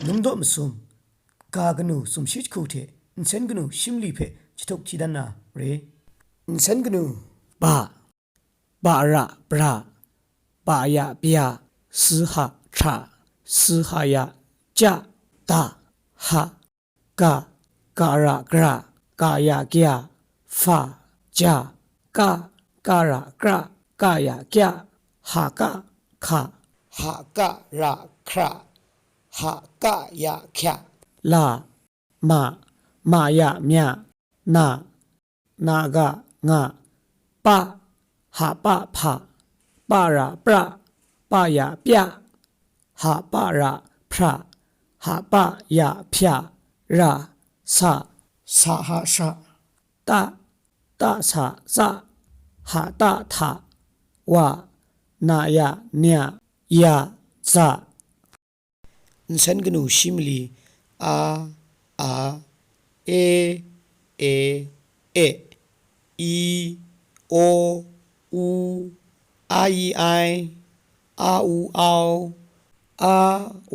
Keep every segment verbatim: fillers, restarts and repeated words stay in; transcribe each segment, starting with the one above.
Lungdaw masum, ga kanu sumshi jahku hte nsen kanu shi mali hpe jahtuk hti dan na re. Nsen kanu, ba, ba ra, bra, ba ya, bya, si ha, htra, si ha ya, ja, da, ha, ga, ga ra, gra, ga ya, gya, fa, ja, ka, ka ra, kra, ka ya, kya, ha ka, hka, ha ka ra, hkra, ha ka ya, hkya, la, ma, ma ya, mya, na, na ga, nga, pa, ha pa, hpa, pa ra, pra, pa ya, pya, ha pa ra, hpra, ha pa ya, hpya, ra, sa, sa ha, sha, ta, ta sa, tsa, ha ta, hta, wa, na ya, nya, ya, za. Nsen kanu shi mali, a, a, e, e, e, i, o, u, a, i, ai, a, u, au, a,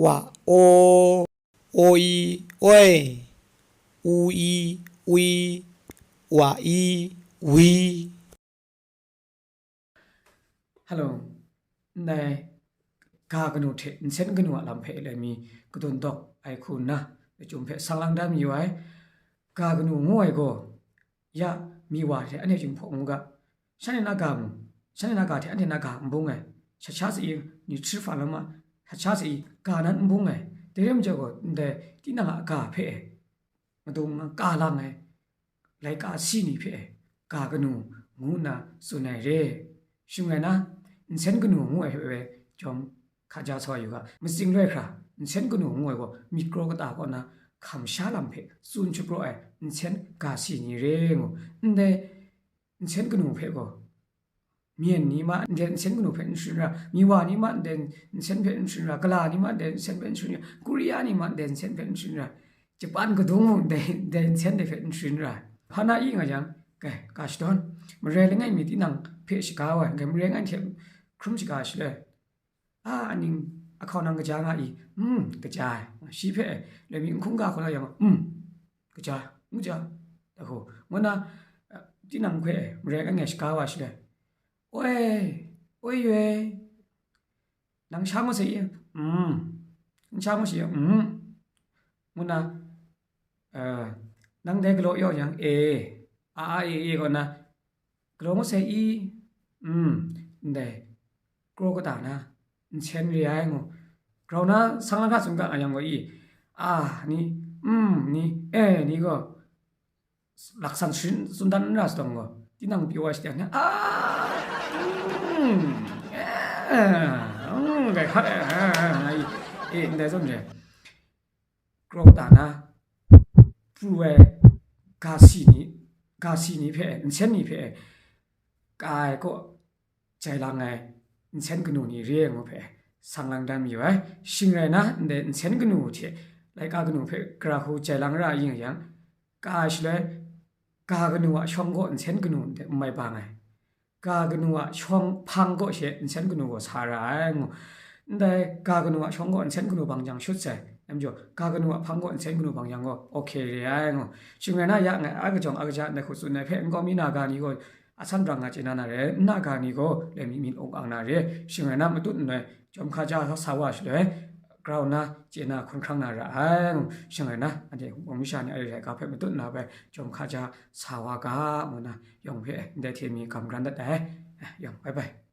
wa, o, o, i, oi, u, i, ui, wa, i, wi. Hello, ndai ga kanu hte nsen kanu a lam hpe lai mi kadun dawk ai hku nna, lachyum hpe sang lang da mayu ai. Ga kanu ngu ai gaw, ya mi wa hte anhte chyum hpaw mu ga, shanhte na ga mu, shanhte na ga hte anhte na ga n bung ai, shat sha sa i ni hti hpa lam ma, shat sha sa i ga nan n bung ai, dai rai majaw gaw, ndai tinang a ga hpe madung ka lang ai, laika si ni hpe ga kanu ngu nna tsun ai re. Shing rai na, nsen kanu ngu ai hpe jawm hkaja sa yu ga, matsing rai hkra, nsen kanu ngu ai gaw myit kraw kata kaw na hkam sha lam hpe tsun shapraw ai nsen ga si ni re ngu, ndai nsen kanu hpe gaw, myen ni ma ndai nsen kanu hpe n sharin ra, miwa ni ma ndai nsen hpe n sharin ra, gala ni ma ndai nsen hpe n sharin ra, Korea ni ma ndai nsen hpe n sharin ra, Japan kadung mung ndai, ndai nsen dai hpe n sharin ra. Hpa na i nga yang, kai, ka shadawn, marai langai mi tinang hpe shaga wa, kai, marai langai hte hkrum shaga shaloi, a, aning ahkau nang kaja nga i, mm, kaja ai, shi hpe, lai mi n hkungga hkau na yang, mm, kaja, n kaja, da hku, ngu na, eh, tinang hpe marai langai shaga wa shaloi, oi, oi yoi, nang sha ngu sai i, mm, n sha ngu sai i, mm, ngu na, eh, nang dai galaw yaw yang, e, a, a, e, e, kaw na, galaw ngu sai i, mm, ndai, kraw kata na, nsen re ai ngu, grau na sang lang hkra tsun ga nga yang gaw i, a, ni, mm, ni, e, ni gaw, laksan sharin tsun dan n ra sa tawng gaw, tinang pyi wa shadang na, a, mm, e, mm, dai hkat, e, e, e, e, ndai zawn re. Grau ta na, pru ai ga si ni, ga si ni hpe, nsen ni hpe, ka ai kaw, jai lang ai, nsen kanu ni re ai ngu hpe, sang lang dan mayu ai. Shing rai na, ndai nsen kanu hte, laika kanu hpe, gara hku jai lang ra yin yang, ka ai shaloi, ga kanu a shawng gaw nsen kanu ndai n mai bang ai. Ga kanu a shawng hpang gaw she nsen kanu gaw sa ra ai ngu. Ndai ga kanu a shawng gaw nsen kanu bang jang shut sai. Dai majaw, ga kanu a hpang gaw nsen kanu bang jang gaw, ok re ai ngu. Shing rai na, ya ngai a kajawng a kaja ndai hku tsun ai hpe, n-gaw mi na ga ni gaw, a san brang nga chye na na re, n na ga ni gaw, lai mi myit ung ang na re, shing rai na, matut nhtoi, jawm hkaja sa wa shaloi, grau nna, chye na hkun hkrang na ra ai, ngu shing rai na, anhte Wunpawng masha ni a rai ga hpe matut nna bai, jawm hkaja sa wa ga, ngu na, yawng hpe ndai hte mi gam kran dat ai, yawng, bye bye.